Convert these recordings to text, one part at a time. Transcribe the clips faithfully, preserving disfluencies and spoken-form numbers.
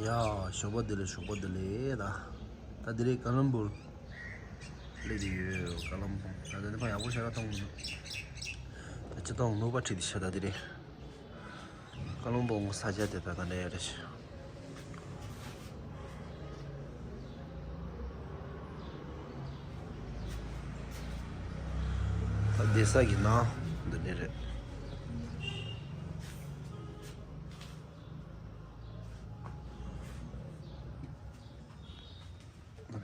ཡ། ཞོགས་པ་བདེ་ལེགས། ཞོགས་པ་བདེ་ལེགས། ད་ད་དེ་རིང་ཀ་ལམ་བུར་སླེབས་ཀྱི་ཡོད། ཀ་ལམ་བུར་ད་ད་ནི་ཕ་ཡག་པོ་ཞེ་དྲག་མཐོང་གི་འདུག་ད་སྤྱིར་བཏང་ནུས་པ་ཁྲིད་དེ་ཤ། ད་དེ་རིང་ཀ་ལམ་བུར་ས་ཆ་དེ་ད་ད་འདྲ་ཡ་རེད་ཤག་ད་བསྡད་ས་གི་ནང་འདི་འདྲ་རེད།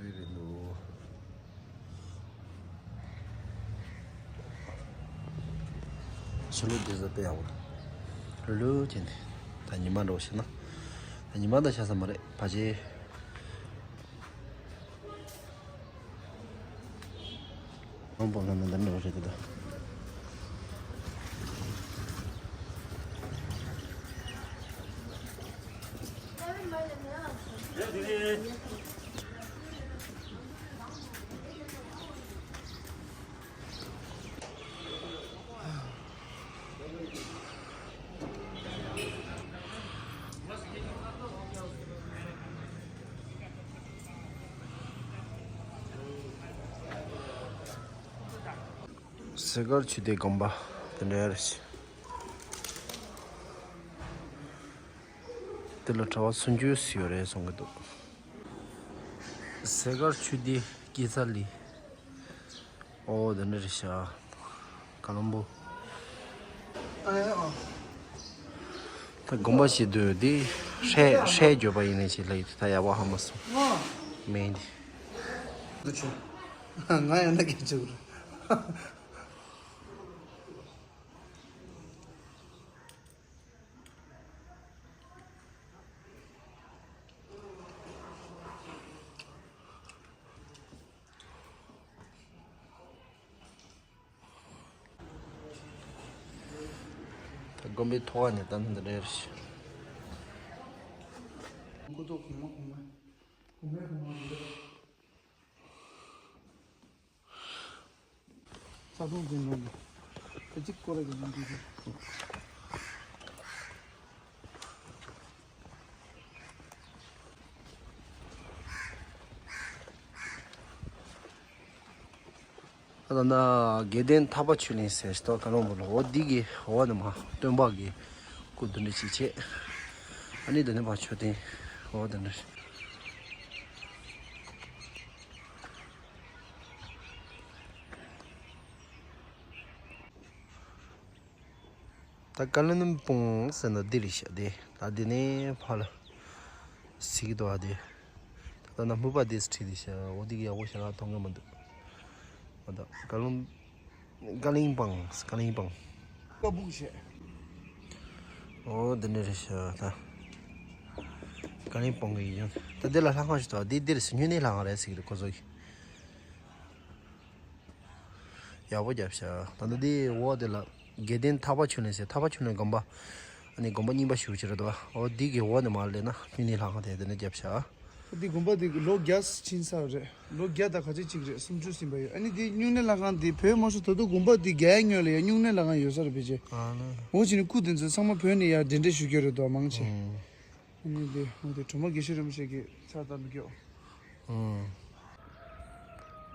རེད་རེད་འདུག་ཕྱི་ལོགས་འདི་ཚོ་དཔེ་ཡག་པོ་རེད། ལྷོད་ལྷོད་བྱས་ནས། ད་ཉི་མ་འགྲོ་ཤེས་ན། ད་ཉི་མ་ད་ཆགས་ས་མ་རེད། ཕལ་ཆེར། མང་པོ་ལ་ནི་འདི་འདྲ་རེད་དེ། ཟས་དཀར་ཆོས་སྡེ་དགོན་པ་དེ་འདྲ་རེད། དེ་ལ་གྲྭ་པ་སུམ་ཅུ་ཙམ་ཡོད་རེད་གསུང་གི་འདུག་ཟས་དཀར་ཆོས་སྡེ་དགེ་རྩ་གླིང་། ཨོ་དེ་འདྲ་རེད་ཤག་ཀ་ལམ་བུ། ད་དགོན་པ་ཞིག་འདུག་འདི་ཧྲེ་ཧྲེ་བརྗོད་པ་ཡིན་ནའི་ཞིག་ལ་ཡིན། ད་ཡག་པོ་ཧ་མ་སོང་། མིང་འདི། འདི་ཆུ། ང་ཡང་ན་གི་ཆུ་རེད། ད་དགོན་པའི་ཐོག་ནས་ད་འདི་འདྲ་རེད། ཁོ་ཐོག་གོང་མ་གོང་མ། གོང་མའི་གོང་མ་རེད། ས་དོང་འཛིན་ནོ་ནི། ད་ཅིག་སྐོར་ར་གི་ནང་འདུས་ཏེ། ད་ལྟ་ན་དགེ་ལྡན་ཐར་པ་ཆོས་གླིང་ཟེར་ཞིག་འདུག་ཀ་ལོང་བུ་ལ། འོ་འདི་གི་འོག་ནས་མར་སྟོན་པ་གི་སྐུ་འདི་འདྲ་ཞིག་བྱས། ཨ་ནི་འདི་ནས་མར་མཆོད་རྟེན་འོ་འདི་འདྲ་ཞིག་ད་ཀ་ལི་ནམ་སྤུངས་ཟེར་ན་འདི་རེད་ཤག་འདི་ད་འདི་ནས་ཕར་ལ་གཟིགས་ཀྱི་འདུག་ཨ་འདི། ད་ལྟ་ན་སྨུག་པ་འདི་སུ་ཁྲིད་དེ་ཤག་འོ་འདི་གི་ཡག་པོ་ཞེ་དྲག་མཐོང་གི་མི་འདུག་ཨ་ད་ཀ་ལུང་ཀ་ལིང་སྤང་། ཀ་ལིང་སྤང་། ཀ་བུག་བྱས། འོ་འདི་འདྲ་རེད་ཤག་ད་ཀ་ལིང་སྤང་གི་ཡིན། ད་འདི་ལ་ལྷ་ཁང་ཞིག་འདུག་འདི་འདིར་སུ་སྨྱུང་གནས་ལྷ་ཁང་རེད་ཟེར་གྱི་འདུག་ཁོ་ཚོ་གིས། ཡག་པོ་བརྒྱབ་ཤག་ད་ལྟ་འདི་འོག་དེ་ལ་དགེ་ལྡན་ཐར་པ་ཆོས་གླིང་ཟེར། ཐར་པ་ཆོས་གླིང་དགོན་པ། ཨ་ནི་དགོན་པ་རྙིང་པ་ཞེ་པོ་ཅིག་རེད་འདུག་འོ་འདི་གི་འོག་ནས་མར་སླེབས་ན་སྨྱུང་གནས་ལྷ་ཁང་དེ་འདི་ནས་བརྒྱབ་ཤག་འདི་དགོན་པ་འདི་ལོ་བརྒྱ་ཕྱིན་ས་རེད། ལོ་བརྒྱ་དང་ག་ཚོད་ཅིག་རེད། སུམ་ཅུ་ཟིན་པ་ཡོད། ཨ་ནི་འདི་སྨྱུང་གནས་ལྷ་ཁང་འདི་བོད་མ་སུ་ད་དུང་དགོན་པ་འདི་རྒྱ་ཡ་སྔོན་ལ་ཡ་སྨྱུང་གནས་ལྷ་ཁང་ཡོད་ས་རེད་ཕལ་ཆེར། ཨ་ནི། འོ་ཅི་ནི་སྐུ་དེ་ཚོ་ཚང་མ་བོད་ནས་ཡར་གདན་འདྲེན་ཞུ་རྒྱུ་རེད་འདུག་མང་ཆེ། ཨ་ནི་འདི་འོ་དེ་གྲོ་མ་དགེ་བཤེས་རིན་པོ་ཆེ་གི་ཕྱག་བཏབ་མི་སྐྱོ། ཨང་།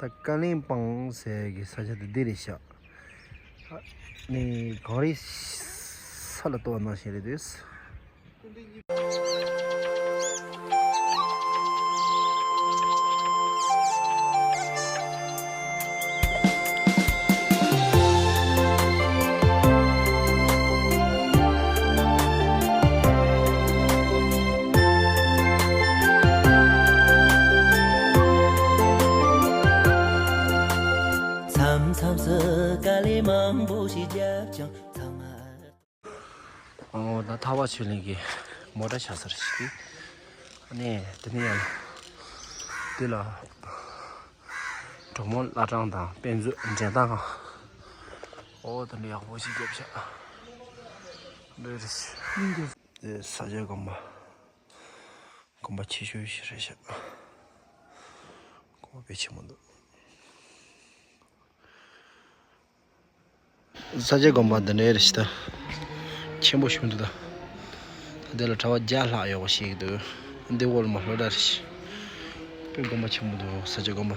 ད་ཀ་ལིང་སྤང་ཟེར་གི་ས་ཆ་དེ་འདི་རེད་ཤག་ནི་གངས་རི་ས་ལ་གཏོགས་ནང་བཞིན་རེད་འདུག་མཚམས་མཚམས་སུ་དཀའ་ལས་མང་པོ་ཞིག་བརྒྱབ་ཀྱང་ཚང་མ། ཨོ་ད་ཐར་པ་ཆོས་གླིང་གི་མོ་ཊ་ཆགས་ས་རེད་ཤག་ཨ་ནི་དེ་ནས་ཡང་དེ་ལ་གྲོ་མོ་བླ་བྲང་དང་དཔེ་མཛོད་འགྲེམས་སྟངས་ཨོ་དེ་འདྲ་ཡག་པོ་ཞིག་བརྒྱབ་ཤག་འདི་རེད་ཤག་དེ་ས་སྐྱ་དགོན་པ། དགོན་པ་ཆེ་ཤོས་ཤིག་རེད་ཤག་དགོན་པ་དཔེ་ཆེན་པོ་འདུག་ས་སྐྱ་དགོན་པ་འདི་འདྲ་རེད་ཤག་ད་ཆེན་པོ་ཞིག་འདུག་ད་ད་འདི་ལ་གྲྭ་པ་བརྒྱ་ལྷག་ཡོད་པ་ཤེས་ཀྱི་འདུག་འདི་ཝོལ་མ་ལྷོ་ད་རེད། དཔེ་དགོན་པ་ཆེན་པོ་འདུག་ས་སྐྱ་དགོན་པ།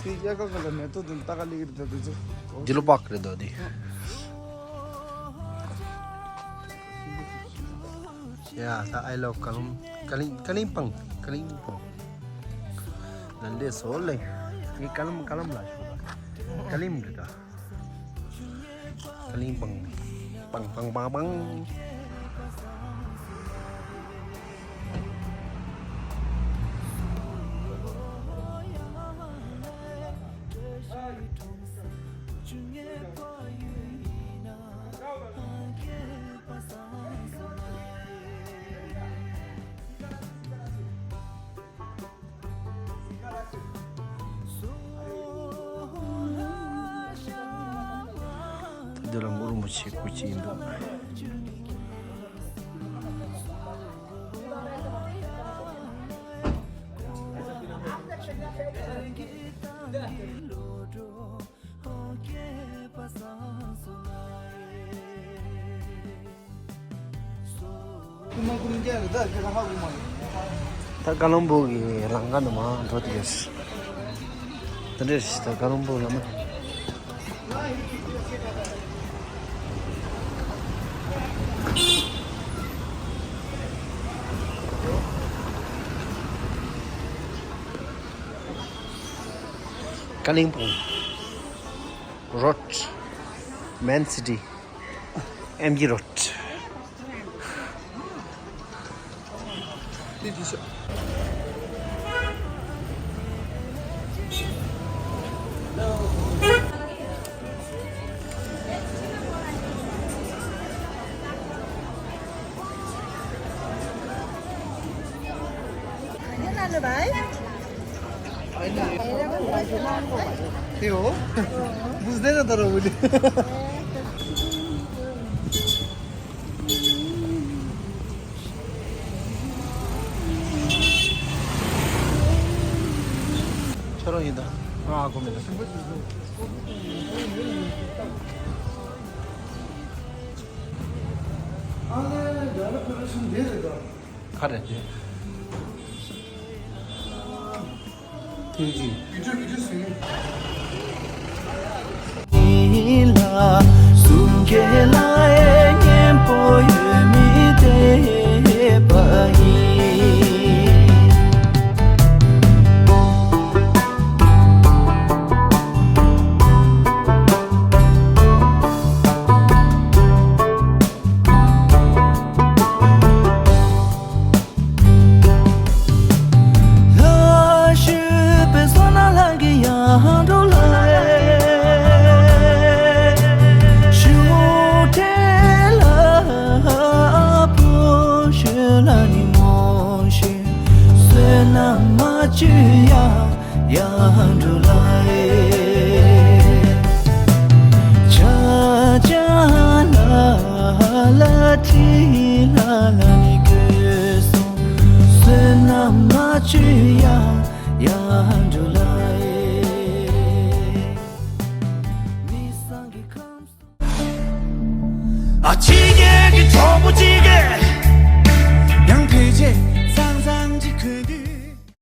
སི་ཡ་ཀ་ག་ལ་མེ་ཏོག་དང་ཏ་ཀ་ལི་གི་རེད་དེ་ཚོ། འདི་ལོ་པག་རེད་དོ་འདི། ཡ་ད་I love ཀ་ལིམ། ཀ་ལིམ་ཀ་ལིམ་པང་། ཀ་ལིམ་པང་། ལ་ལེ་སོ་ལེ། ངས་ཀ་ལིམ་ཀ་ལིམ་ལ་ཞུ་ད། ཀ་ལིམ་རེད་ད། ཀ་ལིམ་པང་། པང་པང་པང་པང་། འདི་ལ་མགོ་རིན་པོ་ཆེ་སྐུ་ཅིག་ཡིན་འདུག་ད་ཀ་ལོན་སྦུག་གི་ལམ་ཁ་ནས་མར་འགྲོ་དུས། ད་འདྲས་ད་ཀ་ལོན་སྦུག་ལམ། ཀ་ལིམ་པོང་རོཌ། མེན་སི་ཊི། ཨེམ་ཇི་རོཌ། ཁྱོད་རང་ཡིན་ད། ང་ཨ་ཁུ་མིན་ད། ཨ་ལས་འདྲ་ལ་ཁོ་རང་གཞུང་འདི་རེད་ད། ག་རེ་རེད། ཐེངས་གཅིག་ཡིད་སྤྲུལ་ཡིད་སྤྲུལ་ཟེར། ལ་གསུང་སྐད་ལ་ཨེ་སྙན་པོ་ཡོད་མི་བདེ་བ་ཡིན། ཡ་འགྲོ་ལ་ཨེ། ཆ་ཆ་ལ་ལ་ཁྲི་ལ་ལ་ནི་གོས་སོང་། བསོད་ནམས་མ་བཅོས་ཡ་ཡ་འགྲོ་ལ་ཨེ། མི་སང་གི་ཁམས། ཨ་ཕྱི་རྒྱལ་གྱི་གྲོགས་པོ་གཅིག་གིས།